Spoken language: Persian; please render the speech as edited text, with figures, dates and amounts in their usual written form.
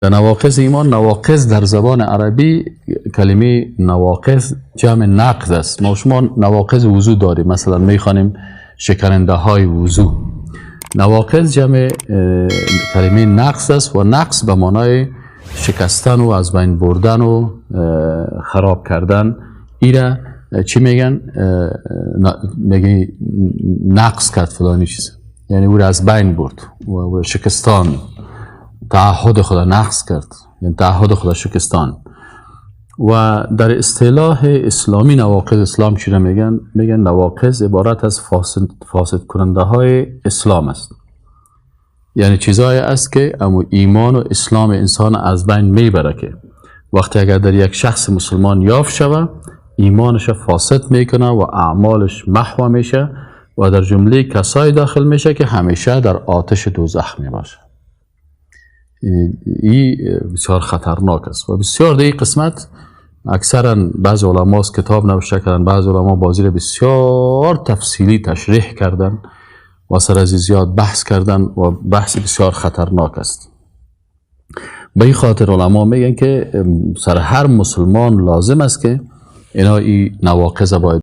در نواقض ایمان، نواقض در زبان عربی کلمه نواقض جمع نقض است. ما شما نواقض وضو داریم، مثلا میخوانیم شکننده های وضو. نواقض جمع کلمه نقض است و نقض به معنای شکستن و از بین بردن و خراب کردن. ایره چی میگن؟ میگه نقض کرد فلانی چیز، یعنی او را از بین برد و او را شکستان، تعهد خود نقض کرد، یعنی تعهد خود شکستان. و در اصطلاح اسلامی نواقض اسلام چی را میگن؟ میگن نواقض عبارت از فاسد کننده های اسلام است، یعنی چیزایی است که امو ایمان و اسلام انسان از بین میبره که وقتی اگر در یک شخص مسلمان یافت شوه، ایمانش فاسد میکنه و اعمالش محو میشه و در جمله کسایی داخل میشه که همیشه در آتش دوزخ میباشه. این بسیار خطرناک است و بسیار در این قسمت اکثرا بعض علما کتاب نوشته کردن، بعض علما بازی را بسیار تفصیلی تشریح کردن و سر از زیاد بحث کردن و بحث بسیار خطرناک است. به این خاطر علما میگن که سر هر مسلمان لازم است که اینا این نواقض باید